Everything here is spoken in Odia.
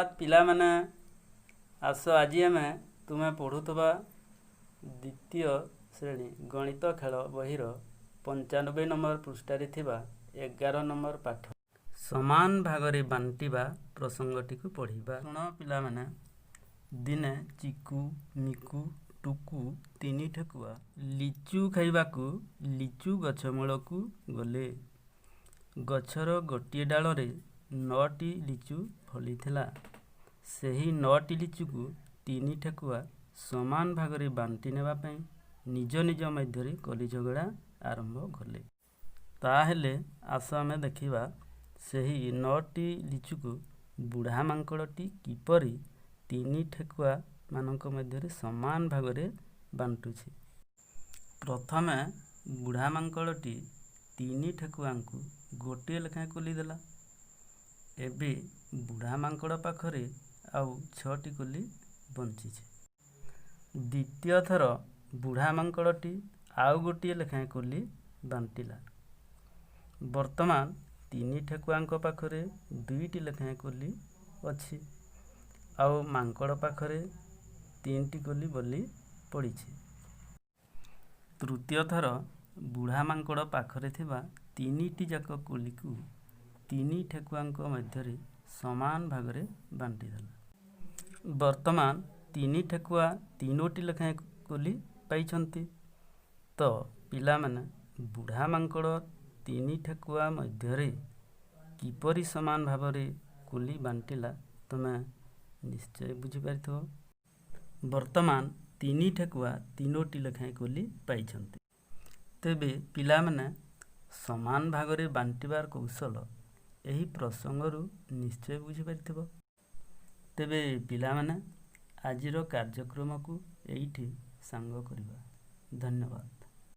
ଧନ୍ୟବାଦ ପିଲାମାନେ। ଆସ, ଆଜି ଆମେ ତୁମେ ପଢ଼ୁଥିବା ଦ୍ୱିତୀୟ ଶ୍ରେଣୀ ଗଣିତ ଖେଳ ବହିର 95 ନମ୍ବର ପୃଷ୍ଠାରେ ଥିବା 11 ନମ୍ବର ପାଠ ସମାନ ଭାଗରେ ବାଣ୍ଟିବା ପ୍ରସଙ୍ଗଟିକୁ ପଢ଼ିବା। ଶୁଣ ପିଲାମାନେ, ଦିନେ ଚିକୁ, ମିକୁ, ଟୁକୁ ତିନି ଠେକୁଆ ଲିଚୁ ଖାଇବାକୁ ଲିଚୁ ଗଛ ମୂଳକୁ ଗଲେ। ଗଛର ଗୋଟିଏ ଡାଳରେ ନଅଟି ଲିଚୁ ଫଳିଥିଲା। ସେହି ନଅଟି ଲିଚୁକୁ ତିନି ଠେକୁଆ ସମାନ ଭାଗରେ ବାଣ୍ଟି ନେବା ପାଇଁ ନିଜ ନିଜ ମଧ୍ୟରେ କଳି ଝଗଡ଼ା ଆରମ୍ଭ କଲେ। ତାହେଲେ ଆସ, ଆମେ ଦେଖିବା ସେହି ନଅଟି ଲିଚୁକୁ ବୁଢ଼ା ମାଙ୍କଡ଼ଟି କିପରି ତିନି ଠେକୁଆ ମାନଙ୍କ ମଧ୍ୟରେ ସମାନ ଭାଗରେ ବାଣ୍ଟୁଛି। ପ୍ରଥମେ ବୁଢ଼ା ମାଙ୍କଡ଼ଟି ତିନି ଠେକୁଆଙ୍କୁ ଗୋଟିଏ ଲେଖାଏଁ କୋଲି ଦେଲା। ଏବେ ବୁଢ଼ା ମାଙ୍କଡ଼ ପାଖରେ ଆଉ ଛଅଟି କୋଲି ବଞ୍ଚିଛି। ଦ୍ୱିତୀୟ ଥର ବୁଢ଼ା ମାଙ୍କଡ଼ଟି ଆଉ ଗୋଟିଏ ଲେଖାଏଁ କୋଲି ବାଣ୍ଟିଲା। ବର୍ତ୍ତମାନ ତିନି ଠେକୁଆଙ୍କ ପାଖରେ ଦୁଇଟି ଲେଖାଏଁ କୋଲି ଅଛି ଆଉ ମାଙ୍କଡ଼ ପାଖରେ ତିନିଟି କୋଲି ବଳି ପଡ଼ିଛି। ତୃତୀୟ ଥର ବୁଢ଼ା ମାଙ୍କଡ଼ ପାଖରେ ଥିବା ତିନିଟି ଯାକ କୋଲିକୁ ତିନି ଠେକୁଆଙ୍କ ମଧ୍ୟରେ ସମାନ ଭାଗରେ ବାଣ୍ଟିଦେଲା। ବର୍ତ୍ତମାନ ତିନି ଠେକୁଆ ତିନୋଟି ଲେଖାଏଁ କୋଲି ପାଇଛନ୍ତି। ତ ପିଲାମାନେ, ବୁଢ଼ା ମାଙ୍କଡ଼ ତିନି ଠେକୁଆ ମଧ୍ୟରେ କିପରି ସମାନ ଭାବରେ କୋଲି ବାଣ୍ଟିଲା, ତୁମେ ନିଶ୍ଚୟ ବୁଝିପାରିଥିବ। ବର୍ତ୍ତମାନ ତିନି ଠେକୁଆ ତିନୋଟି ଲେଖାଏଁ କୋଲି ପାଇଛନ୍ତି। ତେବେ ପିଲାମାନେ, ସମାନ ଭାଗରେ ବାଣ୍ଟିବାର କୌଶଳ ଏହି ପ୍ରସଙ୍ଗରୁ ନିଶ୍ଚୟ ବୁଝିପାରିଥିବ। ତେବେ ପିଲାମାନେ, ଆଜିର କାର୍ଯ୍ୟକ୍ରମକୁ ଏଇଠି ସାଙ୍ଗ କରିବା। ଧନ୍ୟବାଦ।